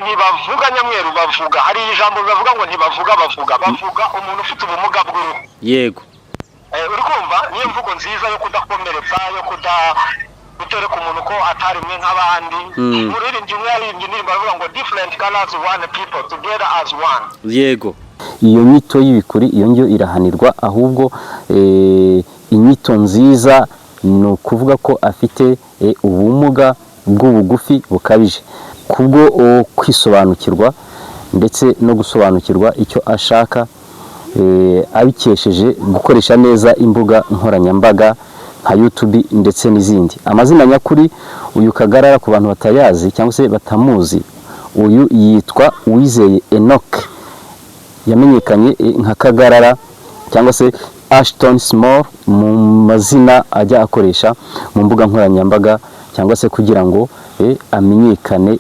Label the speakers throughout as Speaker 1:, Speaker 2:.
Speaker 1: Ntibavuga nyamweru, bavuga, hari ijambo bavuga ngo ntibavuga, bavuga, bavuga umuntu ufite ubumuga bw'uruhu. Uri kumva, niyo mvugo nziza yo kudakomeretsa, yo kuda gutereka umuntu ko atarimwe nk'abandi. Umuririmbyi umwe yaririmbye indirimbo aravuga ngo "Different colors, one people, together as one."
Speaker 2: Iyo nyito y'ibikuri, iyo ngiyo irahanirwa. Ahubwo inyito nziza ni ukuvuga ko afite ubumuga bw'ubugufi bukabije, kubwo kwisobanukirwa ndetse no gusobanukirwa icyo ashaka, abikesheje gukoresha neza imbuga nkoranyambaga nka YouTube ndetse n'izindi. Amazina nyakuri, uyu Kagarara, ku bantu batayazi cyangwa se batamuzi, uyu yitwa Uwizeye Enoch, yamenyekanye nka Kagarara cyangwa se Ashton Small mu mazina ajya akoresha mu mbuga nkoranyambaga, cyangwa se kugira ngo amenyekane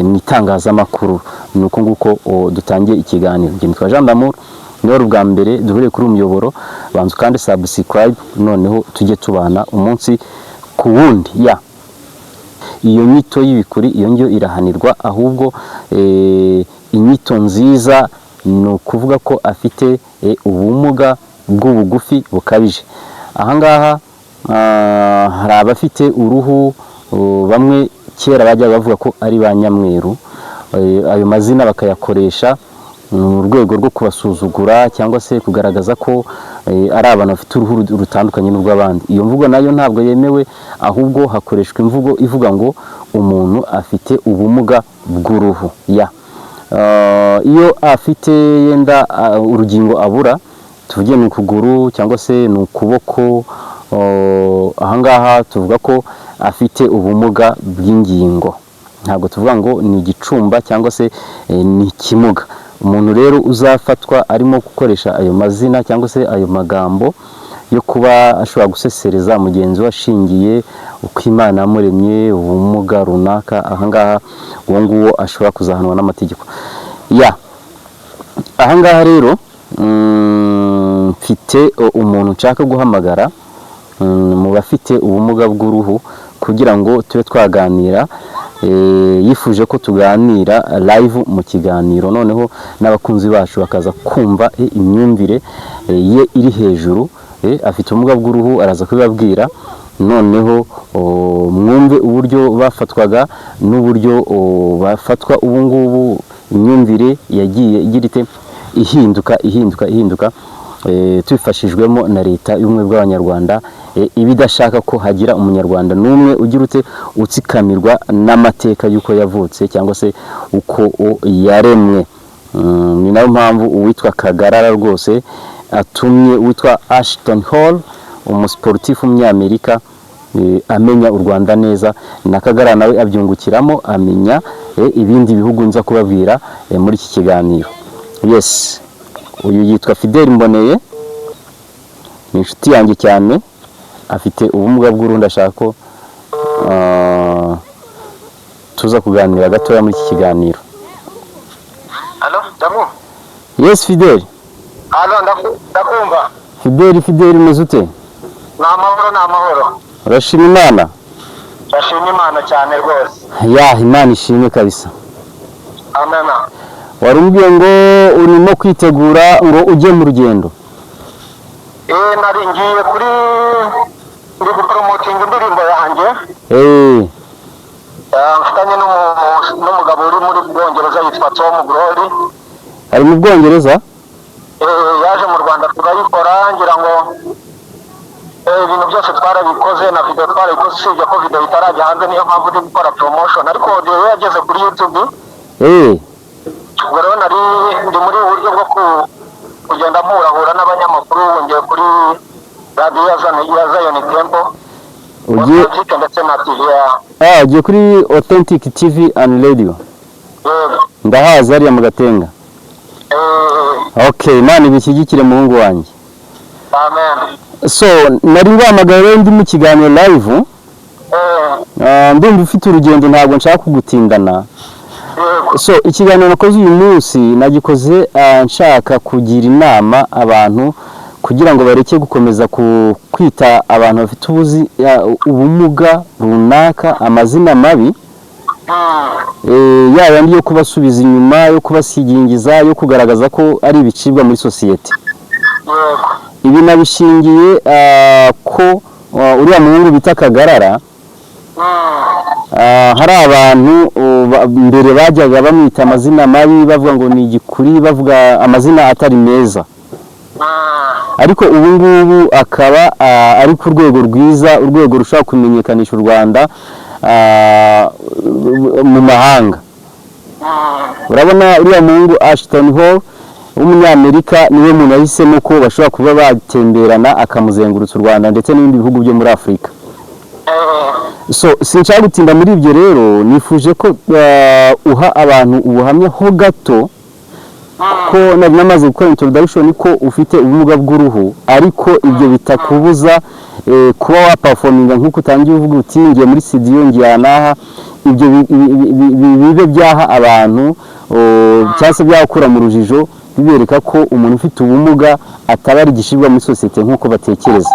Speaker 2: mu itangazamakuru. Ni uko nguko dutangiye ikiganiro. Njye nitwa Jean D'amour. Niba ari ubwa mbere duhuriye kuri uyu muyoboro, banza kandi subscribe, noneho tujye tubana umunsi ku wundi. Ya iyo nyito y'ibikuri, iyo ngiyo irahanirwa. Ahubwo inyito nziza ni ukuvuga ko afite ubumuga bw'ubugufi bukabije. Ahangaha hari abafite uruhu, bamwe kera bajyaga bavuga ko ari ba nyamweru. Ayo mazina bakayakoresha mu rwego rwo kubasuzugura cyangwa se kugaragaza ko ari abantu bafite uruhu rutandukanye n'urw'abandi. Iyo mvugo nayo ntabwo yemewe, ahubwo hakoreshwa imvugo ivuga ngo umuntu afite ubumuga bw'uruhu. Ya iyo afite yenda urugingo abura, tuvuge ni ukuguru cyangwa se ni ukuboko, ahangaha tuvuga ko afite ubumuga bw'ingingo. Ntabwo tuvuga ngo ni igicumba cyangwa se ni ikimuga. Umuntu rero uzafatwa arimo gukoresha ayo mazina cyangwa se ayo magambo yo kuba ashobora gusesereza mugenzi we ashingiye uko Imana yamuremye, ubumuga runaka, ahangaha uwo nguwo ashobora kuzahanwa n'amategeko. Ya ahangaha rero mfite umuntu nshaka guhamagara mu bafite ubumuga bw'uruhu kugira ngo tube twaganira. Yifuje ko tuganira live mu kiganiro, noneho n'abakunzi bacu bakaza kumva imyumvire ye iri hejuru. Afite ubumuga bw'uruhu, araza kubibabwira, noneho mwumve uburyo bafatwaga n'uburyo bafatwa ubu ngubu, imyumvire yagiye igira ite, ihinduka, ihinduka, ihinduka, tubifashijwemo na Leta y'Ubumwe bw'Abanyarwanda, iba idashaka ko hagira umunyarwanda n'umwe ugira ute, utsikamirwa n'amateka y'uko yavutse cyangwa se uko yaremwe. Ni nayo mpamvu uwitwa Kagarara rwose atumye uwitwa Ashton Hall, umusiporutifu w'umunyamerika, amenya u Rwanda neza, na Kagarara nawe abyungukiramo, amenya ibindi bihugu nza kubabwira muri iki kiganiro. Yes, uyu yitwa Fidel Mboneye, ni inshuti yanjye cyane, afite ubumuga bw'uruhu. Ndashaka ko tuza kuganira gatoya muri iki kiganiro.
Speaker 1: Allo, Damu.
Speaker 2: Yes, Fidel.
Speaker 1: Allo, ndakumva.
Speaker 2: Fidel, Fidel, umeze ute?
Speaker 1: Ni amahoro, ni amahoro.
Speaker 2: Urashima Imana?
Speaker 1: Ndashima Imana cyane rwose.
Speaker 2: Ya, Imana ishimwe kabisa.
Speaker 1: Amena.
Speaker 2: Wari umbwiye ngo urimo kwitegura ngo ujye mu rugendo.
Speaker 1: Nari ngiye kuri, ndi gupromotinga indirimbo yanjye mfitanye n'umugabo uri muri Bwongereza yitwa Tom Glory.
Speaker 2: Ari mu Bwongereza?
Speaker 1: Yaje mu Rwanda turayikora, ngira ngo ibintu byose twarabikoze, na video twarabikoze, usibye ko video itarajya hanze, niyo mpamvu ndi gukora promotion, ariko audio yo yageze kuri YouTube. Ubwo rero nari ndi muri ubu buryo bwo kugenda mpurahura n'abanyamakuru, ngiye kuri radiyo ya Zion Temple
Speaker 2: Ugiye
Speaker 1: Authentic ndetse na TV ya
Speaker 2: Ah, ugiye kuri Authentic TV and Radio?
Speaker 1: Yego.
Speaker 2: Ndahazi, hariya mu Gatenga. Okay, Imana ibishyigikire, muhungu wanjye.
Speaker 1: Amen.
Speaker 2: So nari nguhamagaye rero ndi mu kiganiro live. Ndumva ufite urugendo, ntabwo nshaka kugutindana. So ikiganiro nakoze uyu munsi nagikoze nshaka kugira inama abantu kugira ngo bareke gukomeza kwita abantu bafite ubumuga runaka amazina mabi. Ya yandi yo kubasubiza inyuma, yo kubasigingiza, yo kugaragaza ko ari ibicibwa muri sosiyete. Ibi nabishingiye ko uriya muhungu bita Kagarara, hari abantu mbere bajyaga bamwita amazina mabi, bavuga ngo ni igikuri, bavuga amazina atari meza, ariko ubu ngubu akaba ari ku rwego rwiza, urwego rushobora kumenyekanisha u Rwanda mu mahanga. Urabona uriya muhungu Ashton Hall w'umunyamerika niwe muntu yahisemo ko bashobora kuba batemberana, akamuzengurutsa u Rwanda ndetse n'ibindi bihugu byo muri Afurika. So sinshaka gutinda muri ibyo rero, nifuje ko uha abantu ubuhamya ho gato, ko nari namaze gukora introduction ko ufite ubumuga bw'uruhu, ariko ibyo bitakubuza kuba waperforminga nk'uko utangiye uvuga uti ngiye muri studio, ngiye aha n'aha. Ibyo bibe byaha abantu cyangwa se byakura mu rujijo, bibereka ko umuntu ufite ubumuga ataba ari igicibwa muri sosiyete nk'uko batekereza.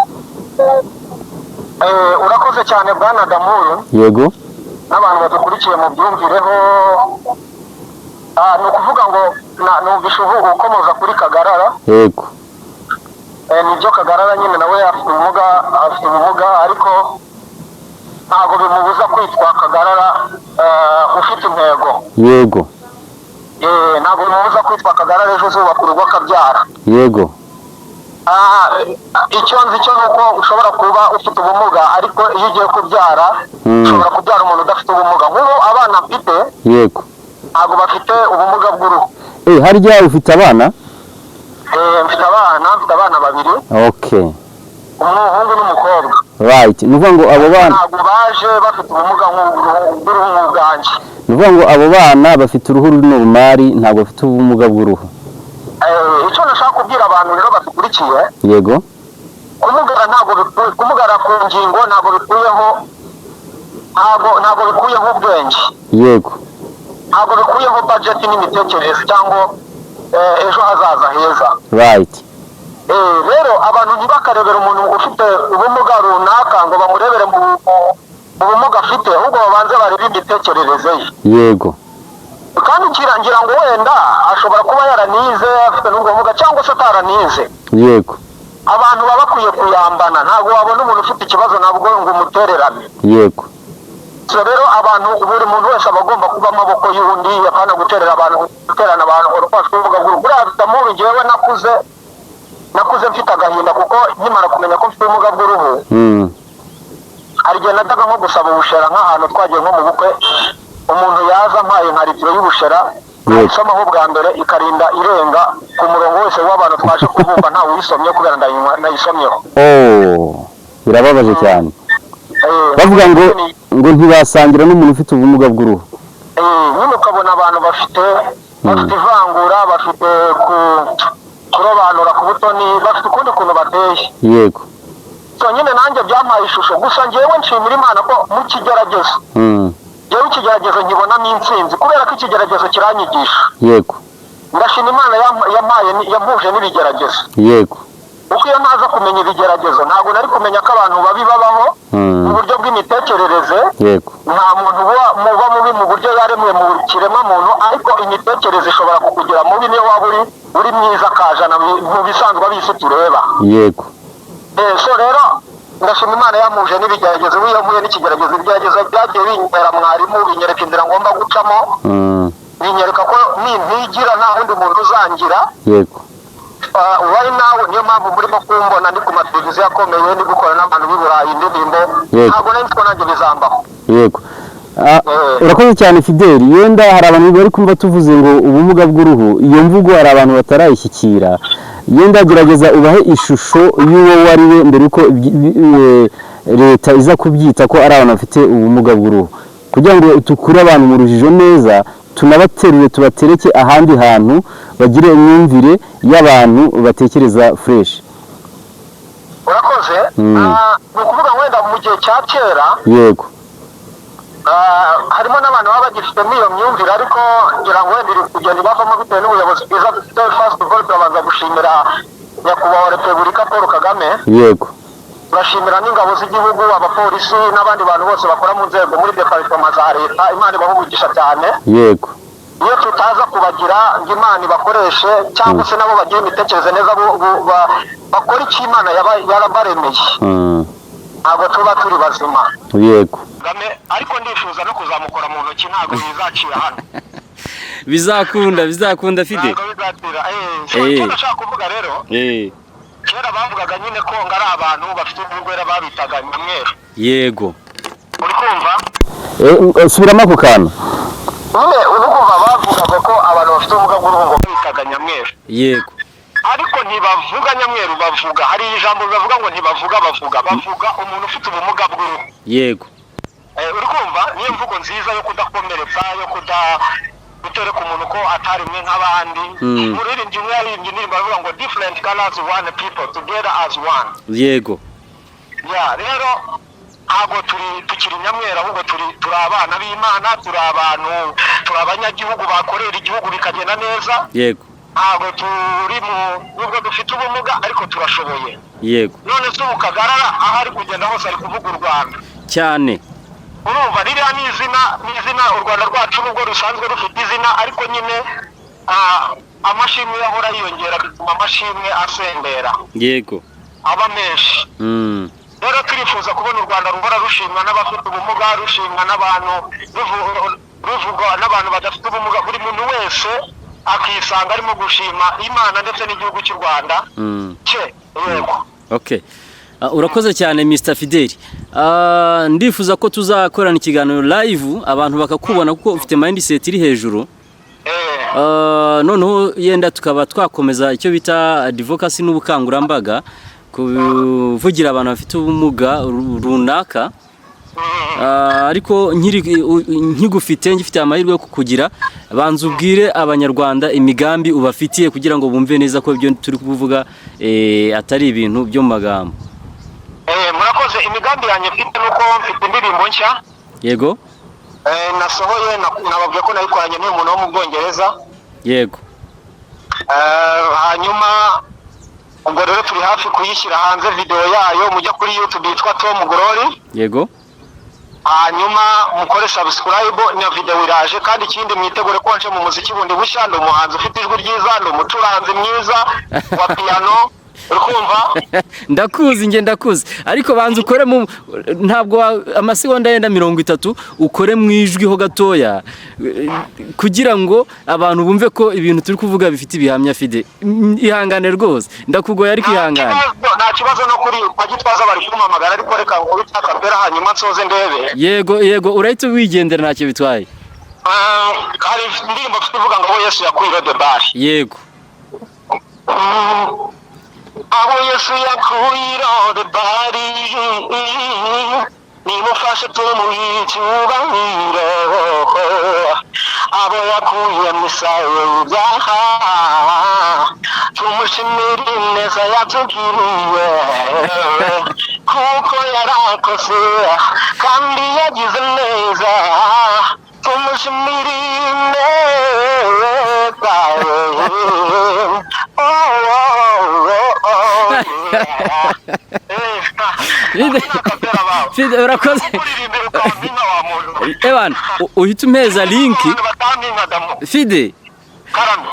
Speaker 1: Urakoze cyane, bwana Damuru.
Speaker 2: Yego.
Speaker 1: N'abantu badukurikiye mu byumvireho. Ni ukuvuga ngo numvishe ubu ukomoza kuri Kagarara.
Speaker 2: Yego.
Speaker 1: Nibyo, Kagarara nyine nawe afite ubumuga, afite ubumuga, ariko ntabwo bimubuza kwitwa Kagarara ufite intego. Ntabwo bimubuza kwitwa Kagarara ejo uzubaka urugo akabyara. Icyo nzi cyo ni uko ushobora kuba ufite ubumuga, ariko iyo ugiye kubyara ushobora kubyara umuntu udafite ubumuga. Nk'ubu abana mfite ntabwo bafite ubumuga bw'uruhu.
Speaker 2: Harya ufite abana?
Speaker 1: Mfite abana, mfite abana babiri, umuhungu n'umukobwa.
Speaker 2: Right, ni ukuvuga ngo abo bana
Speaker 1: Ntabwo baje bafite ubumuga bw'uruhu nk'ubwanjye.
Speaker 2: Ni ukuvuga ngo abo bana bafite uruhu ruri normal, ntabwo bafite ubumuga bw'uruhu.
Speaker 1: Icyo nashaka kubwira abantu rero badukurikiye, kumugara ntabwo kumugara ku ngingo ntabwo bikuyeho, ntabwo bikuyeho ubwenge. Ntabwo bikuyeho budget n'imitekerereze cyangwa ejo hazaza heza. Rero abantu ntibakarebere umuntu ufite ubumuga runaka ngo bamurebere mu bumuga afite, ahubwo babanze barebe imitekerereze ye. Kandi ngira ngo wenda ashobora kuba yaranize afite n'ubwo bumuga cyangwa se ataranize. Abantu baba bakwiye kuyambana. Ntabwo wabona umuntu ufite ikibazo ntabwo ngo umutererane. So rero abantu, buri muntu wese aba agomba kuba amaboko y'undi, apana guterera abantu, guterana abantu ngo bafite ubumuga bw'uruhu. Buriya Damubi, njyewe nakuze mfite agahinda, kuko nkimara kumenya ko mfite ubumuga bw'uruhu, hari igihe najyaga nko gusaba ubushera nk'ahantu twagiye nko mu bukwe, umuntu yaza ampaye nka litiro y'ubushera, nayisomaho bwa mbere ikarinda irenga ku murongo wese w'abantu twaje kubumva ntawe uyisomye kubera nayisomyeho.
Speaker 2: Oh, birababaje cyane. Bavuga ngo ntibasangira n'umuntu ufite ubumuga bw'uruhu.
Speaker 1: Nyine ukabona abantu bafite ivangura, bafite kurobanura ku butoni, bafite ukundi kuntu bateye. So nyine nanjye byampaye ishusho. Gusa njyewe nshimira Imana ko mu kigeragezo, njyewe ikigeragezo nkibonamo intsinzi, kubera ko ikigeragezo kiranyigisha. Ndashima Imana yampaye yampuje n'ibigeragezo, kuko iyo ntaza kumenya ibigeragezo ntabwo nari kumenya ko abantu babi babaho mu buryo bw'imitekerereze. Nta muntu muba mubi mu buryo yaremwe mu kiremwa muntu, ariko imitekerereze ishobora kukugira mubi niyo waba uri mwiza kajana mu bisanzwe ab'isi tureba. So rero ndashima Imana yampuje n'ibigeragezo. Iyo mpuye n'ikigeragezo, ibigeragezo byagiye binyera mwarimu, binyereka inzira ngomba gucamo, binyereka ko nintigira nta wundi muntu uzangira. Right now niyo mpamvu murimo kumbona ndi ku mateleviziyo akomeye, ndi gukora n'abantu b'i Burayi indirimbo. Ntabwo nari nzi ko nanjye bizambaho.
Speaker 2: Yego. Urakoze cyane, Fideli. Yenda hari abantu bari kumva tuvuze ngo ubumuga bw'uruhu, iyo mvugo hari abantu batarayishyikira. Yenda gerageza ubahe ishusho y'uwo wari we mbere yuko leta iza kubyita ko ari abantu bafite ubumuga bw'uruhu, kugira ngo dukure abantu mu rujijo neza, tunabaterure tubatereke ahandi hantu bagire imyumvire y'abantu batekereza fresh.
Speaker 1: Urakoze. Ni ukuvuga ngo wenda mu gihe cya kera, harimo n'abantu baba bagifitemo iyo myumvire, ariko ngira ngo wenda iri kugenda ibavamo bitewe n'ubuyobozi bwiza dufite. First of all, turabanza gushimira Nyakubahwa Repubulika Paul Kagame. Turashimira n'ingabo z'igihugu, abapolisi n'abandi bantu bose bakora mu nzego, muri département za leta. Imana ibaha umugisha cyane. Iyo tutaza kubagira ngo Imana ibakoreshe, cyangwa se nabo bagire imitekerereze neza, bakora icyo Imana yarabaremeye, ntabwo tuba turi bazima. Kagame, ariko ndifuza no kuzamukora mu ntoki, ntabwo bizacira hano.
Speaker 2: Bizakunda, bizakunda, Fide.
Speaker 1: Ntabwo bizacira. So icyo ndashaka kuvuga rero, kera bavugaga nyine ko ngo ari abantu bafite uruhu babitaga nyamweru. Uri kumva?
Speaker 2: Subiramo ako kantu.
Speaker 1: Nyine uri kumva, bavugaga ko abantu bafite ubumuga bw'uruhu ngo babitaga nyamweru. Ariko ntibavuga nyamweru, bavuga, hari ijambo bavuga ngo ntibavuga, bavuga umuntu ufite ubumuga bw'uruhu. Uri kumva, niyo mvugo nziza yo kudakomeretsa, yo kuda gutereka umuntu ko atarimwe nk'abandi. Muririmbyi umwe yaririmbye indirimbo aravuga ngo "Different colors, one people, together as one." Ya, rero ntabwo turi tukiri nyamweru, ahubwo turi abana b'Imana, turi abantu, turi abanyagihugu bakorera igihugu bikagenda neza. Ntabwo turi mu, nubwo dufite ubumuga ariko turashoboye. None se ubu Kagarara aho ari kugenda hose ari kuvuga u Rwanda. Urumva ririya ni izina, ni izina u Rwanda rwacu, nubwo rusanzwe rufite izina, ariko nyine amashimwe ahora yiyongera, bituma amashimwe asendera, aba menshi. Rero turifuza kubona u Rwanda ruhora rushimwa n'abafite ubumuga, rushimwa n'abantu, ruvugwa n'abantu badafite ubumuga, buri muntu wese akisanga arimo gushima Imana ndetse n'igihugu cy'u Rwanda cye. Yego.
Speaker 2: Okay. Urakoze cyane, Mr Fideli. Ndifuza ko tuzakorana ikiganiro live, abantu bakakubona, kuko ufite mindset iri hejuru. Noneho yenda tukaba twakomeza icyo bita advocacy n'ubukangurambaga kuvugira abantu bafite ubumuga runaka. Ariko nkigufite, ngifite amahirwe yo kukugira, banza ubwire Abanyarwanda imigambi ubafitiye, kugira ngo bumve neza ko ibyo turi kuvuga atari ibintu byo mu magambo.
Speaker 1: Murakoze. Imigambi yanjye mfite nuko mfite indirimbo nshya nasohoye, nababwiye ko nayikoranye n'uyu muntu wo mu Bwongereza. Hanyuma ubwo rero turi hafi kuyishyira hanze, video yayo. Mujya kuri YouTube yitwa Tom Glory. Hanyuma mukore subscribe na video iraje. Kandi ikindi, mwitegure ko nje mu muziki bundi bushya. Ndi umuhanzi ufite ijwi ryiza, ndi umucuranzi mwiza wa piano, uri kumva?
Speaker 2: Ndakuzi nge, ndakuzi, ariko banza ukore mu, ntabwo amasegonda yenda 30, ukore mu ijwi ho gatoya, kugira ngo abantu bumve ko ibintu turi kuvuga bifite ibihamya. Fide, ihangane rwose, ndakugoye, ariko
Speaker 1: Nta
Speaker 2: ihangane.
Speaker 1: kibazo, nta kibazo. No kuri kwa Gitwaza bari kumpamagara, ariko reka ngo akapera hanyuma nsoze ndebe.
Speaker 2: Yego, urahita wigendera, ntacyo bitwaye.
Speaker 1: Hari indirimbo mfite ivuga ngo "Aho Yesu yakuye Lodebari". Aho Yesu yakuye Lodebari, nimufashe tumuhe icyubahiro. Abo yakuye mu isayo y'ibyaha, tumushimire ineza yatugiriye, kuko yarakoze kandi yagize neza. Tumushimire ineza. Oh, yeah.
Speaker 2: Fide, urakoze. Ewana, uhita umpeza link. Fide,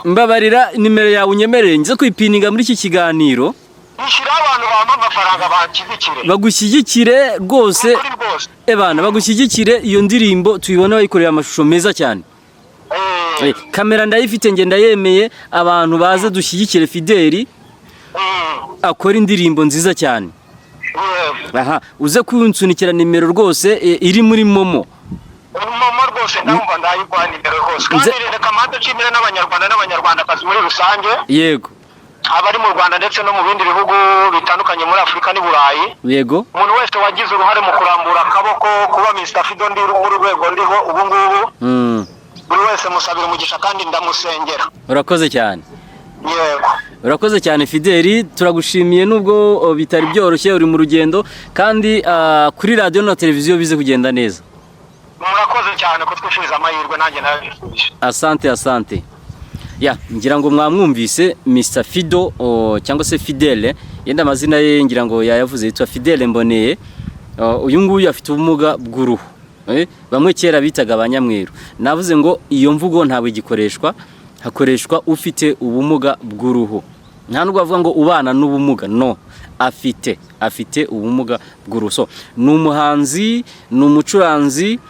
Speaker 2: mbabarira, nimero yawe unyemerere nze kuyipininga muri iki kiganiro.
Speaker 1: Nishyiraho, abantu bampa amafaranga banshyigikire.
Speaker 2: Bagushyigikire rwose.
Speaker 1: Kuri rwose.
Speaker 2: Ebana, bagushyigikire, iyo ndirimbo tuyibone bayikorera amashusho meza cyane. Kamera ndayifite nge, ndayemeye. Abantu baze dushyigikire Fideli akora indirimbo nziza cyane. Aha uze kunsunikira nimero rwose, iri muri MoMo.
Speaker 1: MoMo rwose, ndumva ndayiguha nimero rwose. Kandi reka mpande nshimire n'Abanyarwanda n'Abanyarwandakazi muri rusange, abari mu Rwanda ndetse no mu bindi bihugu bitandukanye muri Afurika n'i Burayi. Umuntu wese wagize uruhare mu kurambura akaboko kuba Mr Fido ndi muri rwego ndiho ubu ngubu, buri wese musabira umugisha kandi ndamusengera.
Speaker 2: Urakoze cyane.
Speaker 1: Yego.
Speaker 2: Urakoze cyane, Fideli, turagushimiye nubwo bitari byoroshye, uri mu rugendo, kandi kuri radiyo na televiziyo bize kugenda neza.
Speaker 1: Murakoze cyane kutwifuriza amahirwe, nanjye nabifuje.
Speaker 2: Asante, asante. Ya, ngira ngo mwamwumvise Mr Fido, cyangwa se Fidele. Yenda amazina ye ngira ngo yayavuze, yitwa Fidele Mboneye. Uyu nguyu afite ubumuga bw'uruhu. Bamwe kera bitaga abanyamweru. Navuze ngo iyo mvugo ntabwo igikoreshwa, hakoreshwa ufite ubumuga bw'uruhu. Nta nubwo bavuga ngo ubana n'ubumuga, no afite ubumuga bw'uruhu. So ni umuhanzi, ni umucuranzi,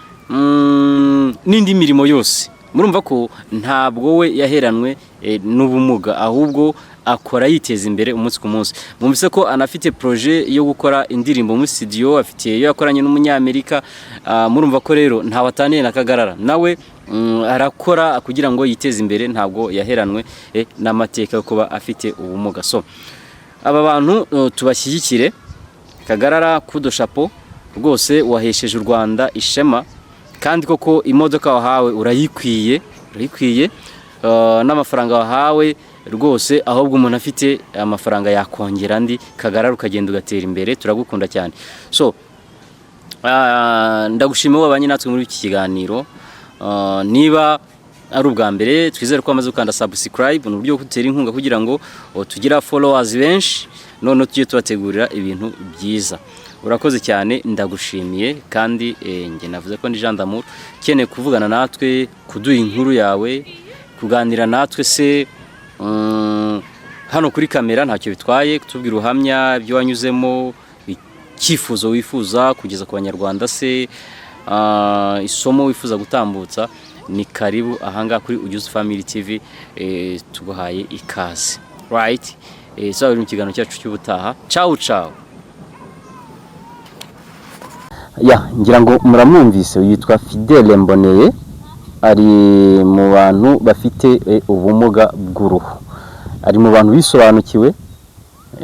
Speaker 2: n'indi mirimo yose. Murumva ko ntabwo we yaheranwe n'ubumuga, ahubwo akora yiteza imbere umunsi ku munsi. Mwumvise ko anafite projet yo gukora indirimbo muri studio, afite iyo yakoranye n'Umunyamerika. Murumva ko rero ntawe ataniye na Kagarara, nawe arakora kugira ngo yiteze imbere, ntabwo yaheranwe n'amateka yo kuba afite ubumuga. So aba bantu tubashyigikire. Kagarara, kudo chapeau rwose, wahesheje u Rwanda ishema, kandi koko imodoka wahawe urayikwiye, urayikwiye. N'amafaranga wahawe rwose, ahubwo umuntu afite amafaranga yakongera andi. Kagarara, ukagenda ugatera imbere, turagukunda cyane. So ndagushima wabanye natwe muri iki kiganiro. Niba ari ubwa mbere, twizere ko wamaze gukanda subscribe. Ni uburyo bwo kudutera inkunga kugira ngo tugire followers benshi, noneho tujye tubategurira ibintu byiza. Urakoze cyane, ndagushimiye. Kandi njye navuze ko ndi Jean d'Amour. Ukeneye kuvugana natwe, kuduha inkuru yawe, kuganira natwe se hano kuri kamera, ntacyo bitwaye, kutubwira ubuhamya, ibyo wanyuzemo, icyifuzo wifuza kugeza ku Banyarwanda se, isomo wifuza gutambutsa, ni karibu ahangaha kuri Ujuzi Family TV. Tuguhaye ikaze. Right, tuzabona mu kiganiro cyacu cy'ubutaha. Ciao ciao.
Speaker 3: Ya, ngira ngo muramwumvise, yitwa Fidele Mboneye, ari mu bantu bafite ubumuga bw'uruhu, ari mu bantu bisobanukiwe,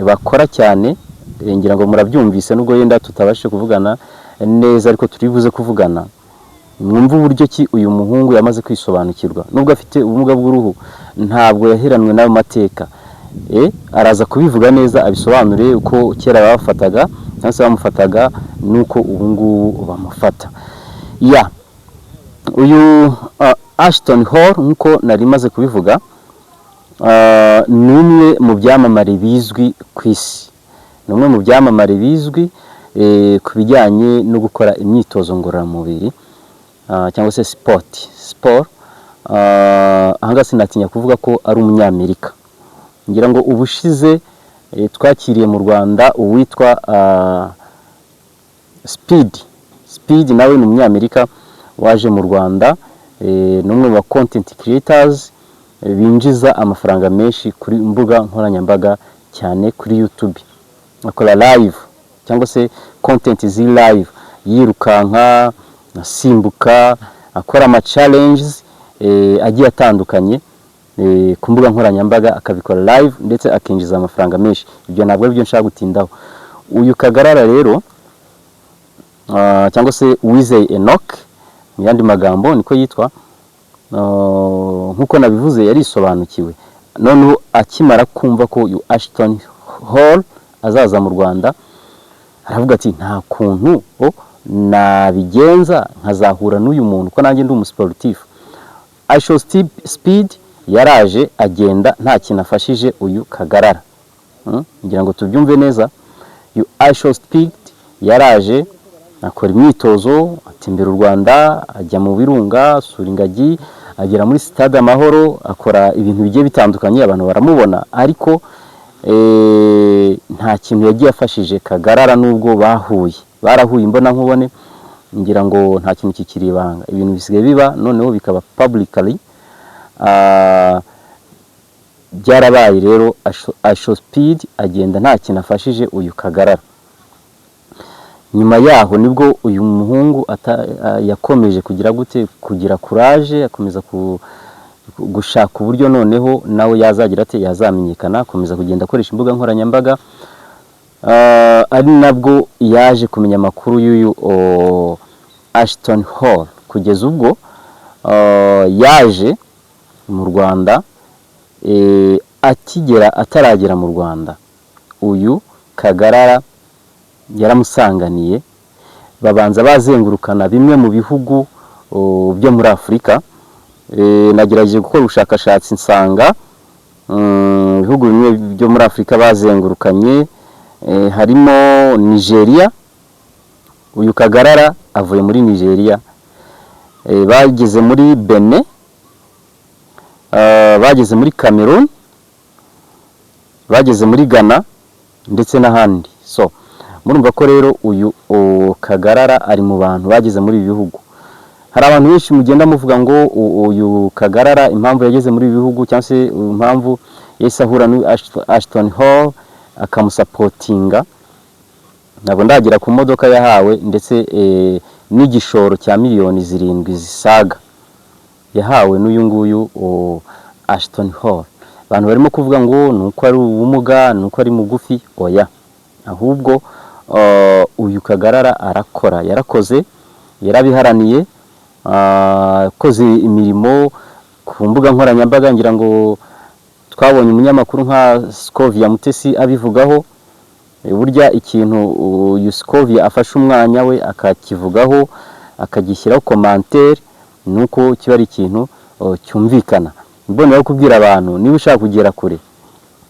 Speaker 3: bakora cyane. Ngira ngo murabyumvise, nubwo yenda tutabashije kuvugana neza, ariko turi buze kuvugana mwumve uburyo ki uyu muhungu yamaze kwisobanukirwa. Nubwo afite ubumuga bw'uruhu, ntabwo yaheranwe n'ayo mateka. Araza kubivuga neza, abisobanure uko kera babafataga cyangwa se bamufataga n'uko ubu ngubu bamufata. Ya, uyu Ashton Hall, nk'uko nari maze kubivuga, ni umwe mu byamamare bizwi ku isi, ni umwe mu byamamare bizwi ku bijyanye no gukora imyitozo ngororamubiri, cyangwa se siporo. Ahangaha sinatinya kuvuga ko ari Umunyamerika. Ngira ngo ubushize twakiriye mu Rwanda uwitwa Speed. Speed nawe ni Umunyamerika waje mu Rwanda, ni umwe mu ba content creators binjiza amafaranga menshi kuri mbuga nkoranyambaga, cyane kuri YouTube. Akora live cyangwa se content ziri live, yirukanka, asimbuka, akora ama challenges agiye atandukanye ku mbuga nkoranyambaga, akabikora live ndetse akinjiza amafaranga menshi. Ibyo ntabwo ari byo nshaka gutindaho. Uyu Kagarara rero, cyangwa se Uwizeye Enoch mu yandi magambo niko yitwa, nk'uko nabivuze, yarisobanukiwe. Noneho akimara kumva ko uyu Ashton Hall azaza mu Rwanda, aravuga ati: "Nta kuntu nabigenza nkazahura n'uyu muntu, ko nanjye ndi umusiporutifu." Asho Speed yaraje, agenda nta kintu afashije uyu Kagarara. Ngira ngo tubyumve neza. Uyu Asho Speed yaraje akora imyitozo, atembera u Rwanda, ajya mu birunga, asura ingagi, agera muri Stade Amahoro, akora ibintu bigiye bitandukanye, abantu baramubona, ariko nta kintu yagiye afashije Kagarara nubwo bahuye, barahuye imbona nkubone. Ngira ngo nta kintu kikiri ibanga, ibintu bisigaye biba noneho bikaba publicly. Byarabaye rero, Asho Speed agenda nta kintu afashije uyu Kagarara. Nyuma yaho nibwo uyu muhungu yakomeje kugira gute, kugira courage, akomeza gushaka uburyo noneho nawe yazagira ate, yazamenyekana, akomeza kugenda akoresha imbuga nkoranyambaga. Ari nabwo yaje kumenya amakuru y'uyu Ashton Hall, kugeza ubwo yaje mu Rwanda. Akigera, ataragera mu Rwanda, uyu Kagarara yaramusanganiye, babanza bazengurukana bimwe mu bihugu byo muri Afurika. Nagerageje gukora ubushakashatsi, nsanga ibihugu bimwe byo muri Afurika bazengurukanye. Harimo Nigeria. Uyu Kagarara avuye muri Nigeria. Bageze muri Benin, bageze muri Cameroon, bageze muri Ghana ndetse n'ahandi. So murumva ko rero uyu Kagarara ari mu bantu bageze muri ibi bihugu. Hari abantu benshi mugenda muvuga ngo uyu Kagarara impamvu yageze muri ibi bihugu, cyangwa se impamvu yahise ahura n'uyu Ashton Hall akamusupportinga. Ntabwo ndagera ku modoka yahawe ndetse n'igishoro cya miliyoni 7 zisaga yahawe n'uyu nguyu Ashton Hall. Abantu barimo kuvuga ngo ni uko ari ubumuga, ni uko ari mugufi. Oya, ahubwo uyu Kagarara arakora, yarakoze, yarabiharaniye, akoze imirimo ku mbuga nkoranyambaga. Ngira ngo twabonye umunyamakuru nka Scovia Mutesi abivugaho. Burya ikintu uyu Scovia afashe umwanya we akakivugaho, akagishyiraho commentaire, ni uko kiba ari ikintu cyumvikana. Mboneraho kubwira abantu: niba ushaka kugera kure,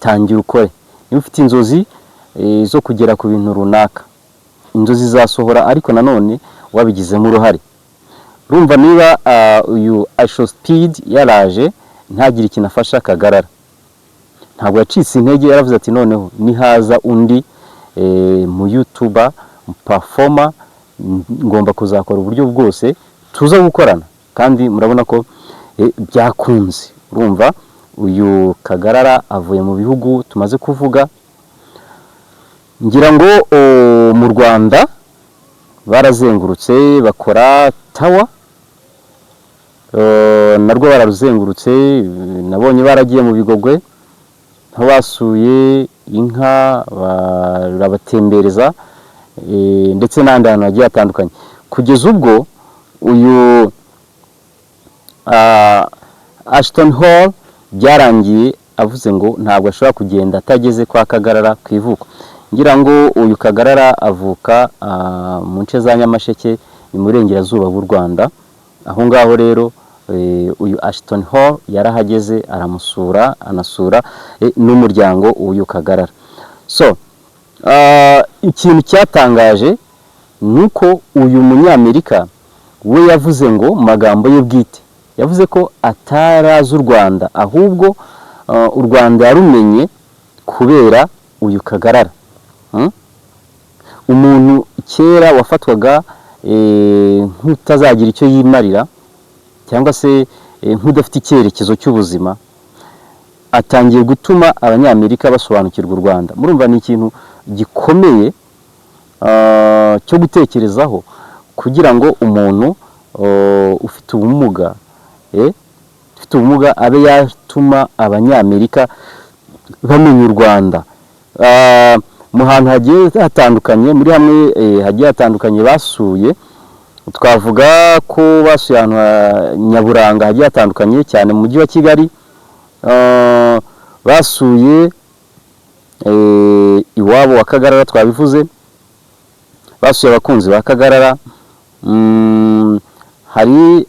Speaker 3: tangira ukore. Niba ufite inzozi zo kugera ku bintu runaka, inzozi zasohora, ariko nanone wabigizemo uruhare. Urumva niba uyu IShowSpeed yaraje ntagire ikintu afasha Kagarara, ntabwo yacitse intege. Yaravuze ati: "Noneho nihaza undi mu YouTuber performer, ngomba kuzakora uburyo bwose tuza gukorana." Kandi murabona ko byakunze. Urumva uyu Kagarara avuye mu bihugu tumaze kuvuga. Ngira ngo mu Rwanda barazengurutse, bakora tour, narwo bararuzengurutse. Nabonye baragiye mu Bigogwe, aho basuye inka, barabatembereza, ndetse n'ahandi hantu hagiye hatandukanye, kugeza ubwo uyu Ashton Hall byarangiye avuze ngo ntabwo ashobora kugenda atageze kwa Kagarara ku ivuko. Ngira ngo uyu Kagarara avuka mu nce za Nyamasheke, ni mu burengerazuba bw'u Rwanda aho ngaho. Rero uyu Ashton Hall yarahageze, aramusura, anasura n'umuryango w'uyu Kagarara. So ikintu cyatangaje ni uko uyu Munyamerika we yavuze ngo, mu magambo ye bwite, yavuze ko atarazi u Rwanda, ahubwo u Rwanda yarumenye kubera uyu Kagarara. Umuntu kera wafatwaga nk'utazagira icyo yimarira, cyangwa se nk'udafite icyerekezo cy'ubuzima, atangiye gutuma Abanyamerika basobanukirwa u Rwanda. Murumva ni ikintu gikomeye cyo gutekerezaho, kugira ngo umuntu ufite ubumuga, abe yatuma Abanyamerika bamenya u Rwanda. Mu hantu hagiye hatandukanye, muri hamwe hagiye hatandukanye basuye, twavuga ko basuye ahantu nyaburanga hagiye hatandukanye cyane mu mujyi wa Kigali. Basuye iwabo wa Kagarara, twabivuze, basuye abakunzi ba Kagarara. Hari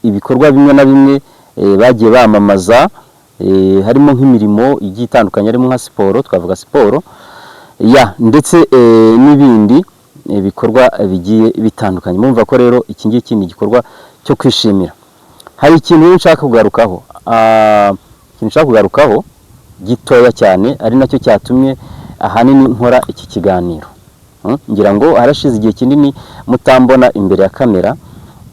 Speaker 3: ibikorwa bimwe na bimwe bagiye bamamaza, harimo nk'imirimo igiye itandukanye, harimo nka siporo, twavuga siporo ya ndetse n'ibindi bikorwa bigiye bitandukanye. Murumva ko rero iki ngiki ni igikorwa cyo kwishimira. Hari ikintu rero nshaka kugarukaho, ikintu nshaka kugarukaho gitoya cyane, ari nacyo cyatumye ahanini nkora iki kiganiro. Ngira ngo harashize igihe kinini mutambona imbere ya kamera,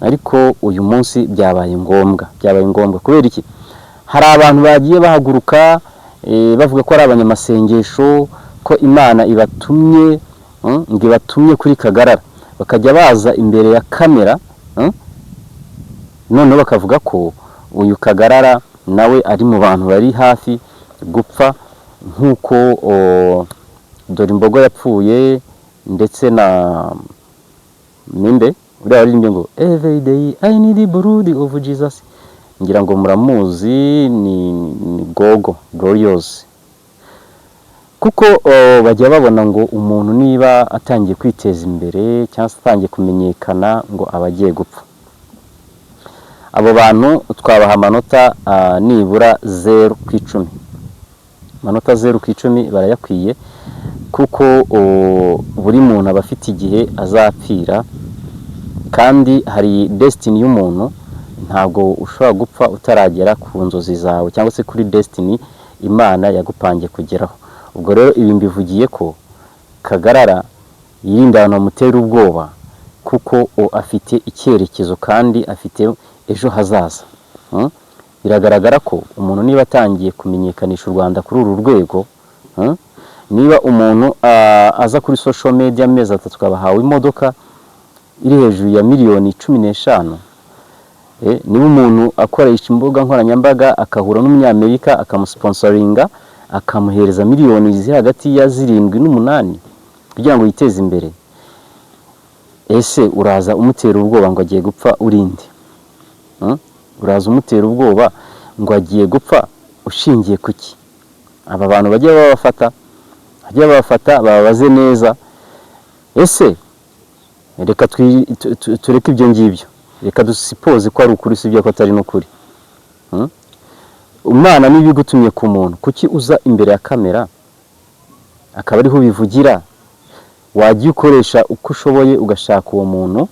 Speaker 3: ariko uyu munsi byabaye ngombwa. Byabaye ngombwa kubera iki? Hari abantu bagiye bahaguruka bavuga ko ari abanyamasengesho, ko Imana ibatumye, ngo ibatumye kuri Kagarara, bakajya baza imbere ya kamera, noneho bakavuga ko uyu Kagarara nawe ari mu bantu bari hafi gupfa nk'uko dore imbogo yapfuye, ndetse na ninde uriya waririmbye ngo "Every day I need the blood of Jesus"? Ngira ngo muramuzi, ni Gogo Glorious. Kuko bajya babona ngo umuntu niba atangiye kwiteza imbere cyangwa se atangiye kumenyekana, ngo aba agiye gupfa. Abo bantu twabaha amanota nibura 0 ku 10. Amanota 0 ku 10 barayakwiye.
Speaker 2: Kuko buri muntu aba afite igihe azapfira, kandi hari destiny y'umuntu. Ntabwo ushobora gupfa utaragera ku nzozi zawe cyangwa se kuri destiny Imana yagupangiye kugeraho. Ubwo rero ibi mbivugiye ko Kagarara yirinda abantu bamutera ubwoba, kuko afite icyerekezo kandi afite ejo hazaza. Biragaragara ko umuntu niba atangiye kumenyekanisha u Rwanda kuri uru rwego, Niba umuntu aza kuri social media amezi 3 abahawe imodoka iri hejuru ya miliyoni 15, niba umuntu akoresha imbuga nkoranyambaga akahura n'Umunyamerika akamusponsoringa, akamuhereza miliyoni ziri hagati ya 7 n'8 kugira ngo yiteze imbere, ese uraza umutera ubwoba ngo agiye gupfa urinde? Uraza umutera ubwoba ngo agiye gupfa ushingiye ku ki? Aba bantu bajye babafata bababaze neza. Ese reka tureke ibyo ngibyo, reka dusipoze ko ari ukuri, sibyo ko atari n'ukuri. Imana niba igutumye ku muntu, kuki uza imbere ya kamera akaba ariho ubivugira? Wajya ukoresha uko ushoboye ugashaka uwo muntu,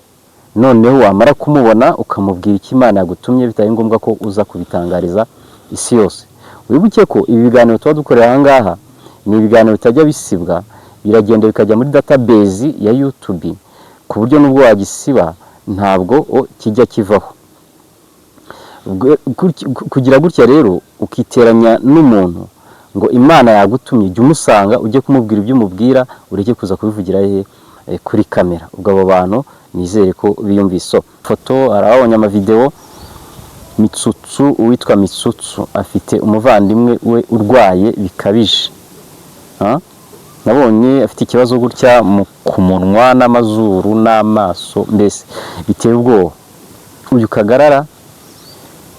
Speaker 2: noneho wamara kumubona ukamubwira icyo Imana yagutumye, bitabaye ngombwa ko uza kubitangariza isi yose. Wibuke ko ibi biganiro tuba dukorera aha ngaha ni ibiganiro bitajya bisibwa, biragenda bikajya muri database ya YouTube, ku buryo n'ubwo wagisiba ntabwo kijya kivaho. Kugira gutya rero ukiteranya n'umuntu ngo Imana yagutumye, jya umusanga ujye kumubwira ibyo umubwira, ureke kuza kubivugira hehe? Kuri kamera. Ubwo abo bantu nizere ko biyumvise. So, foto arababonye, amavideo. Mitsutsu, uwitwa Mitsutsu afite umuvandimwe we urwaye bikabije. Ha? Nabonye afite ikibazo gutya ku munwa n'amazuru n'amaso, mbese biteye ubwoba. Uyu Kagarara,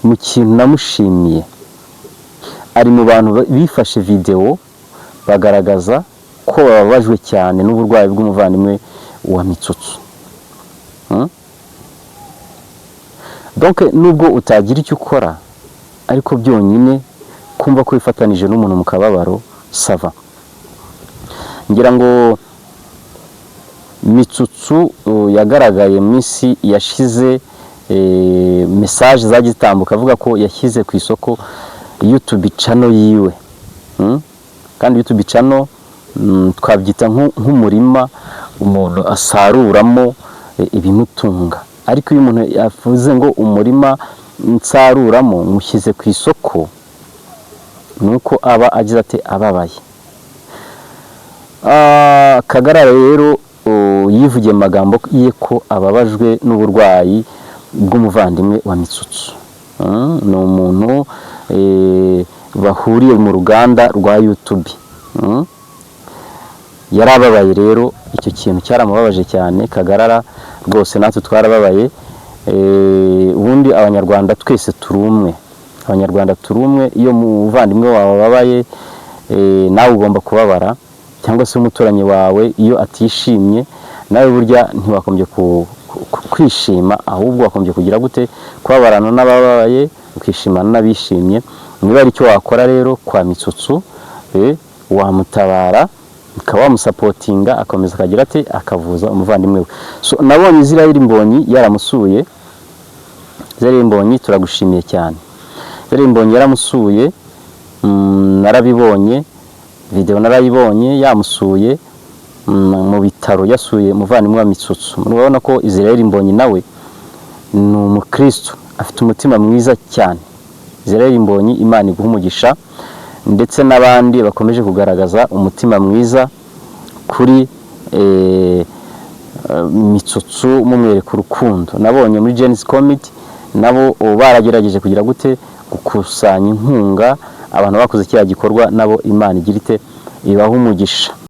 Speaker 2: mu kintu namushimiye, ari mu bantu bifashe videwo bagaragaza ko bababajwe cyane n'uburwayi bw'umuvandimwe wa Mitsutsu. Donc nubwo utagira icyo ukora, ariko byonyine kumva ko wifatanije n'umuntu mu kababaro, ça va. Ngira ngo Mitsutsu yagaragaye mu minsi yashize, message zagiye zitambuka avuga ko yashyize ku isoko YouTube channel yiwe. Kandi YouTube channel twabyita nk'umurima umuntu asaruramo ibimutunga. Ariko iyo umuntu yavuze ngo umurima nsaruramo mushyize ku isoko, ni uko aba agize ati ababaye. Kagarara rero yivugiye mu magambo ye ko ababajwe n'uburwayi bw'umuvandimwe wa Mitsutsu. Ni umuntu bahuriye mu ruganda rwa YouTube. Yarababaye rero, icyo kintu cyaramubabaje cyane. Kagarara rwose natwe twarababaye. Ubundi Abanyarwanda twese turi umwe, Abanyarwanda turi umwe. Iyo umuvandimwe wawe ababaye, nawe ugomba kubabara, cyangwa se umuturanyi wawe iyo atishimye, nawe burya ntiwakombye kwishima, ahubwo wakombye kugira gute? Kubabarana n'abababaye, ukishimana n'abishimye. Niba ari icyo wakora rero kwa Mitsutsu, wamutabara, ukaba wamusapotinga, akomeza akagira ate? Akavuza umuvandimwe we. So, nabonye Israel Mbonyi yaramusuye. Israel Mbonyi, turagushimiye cyane. Israel Mbonyi yaramusuye, narabibonye, video narayibonye, yamusuye mu bitaro, yasuye umuvandimwe wa Mitsutsu. Murabona ko Israel Mbonyi nawe ni umukristo, afite umutima mwiza cyane. Israel Mbonyi, Imana iguha umugisha, ndetse n'abandi bakomeje kugaragaza umutima mwiza kuri Mitsutsu, mumwereka urukundo. Nabonye muri Gen-Z Comedy nabo baragerageje kugira gute? Gukusanya inkunga. Abantu bakoze kiriya gikorwa nabo Imana igira ite? Ibaha umugisha.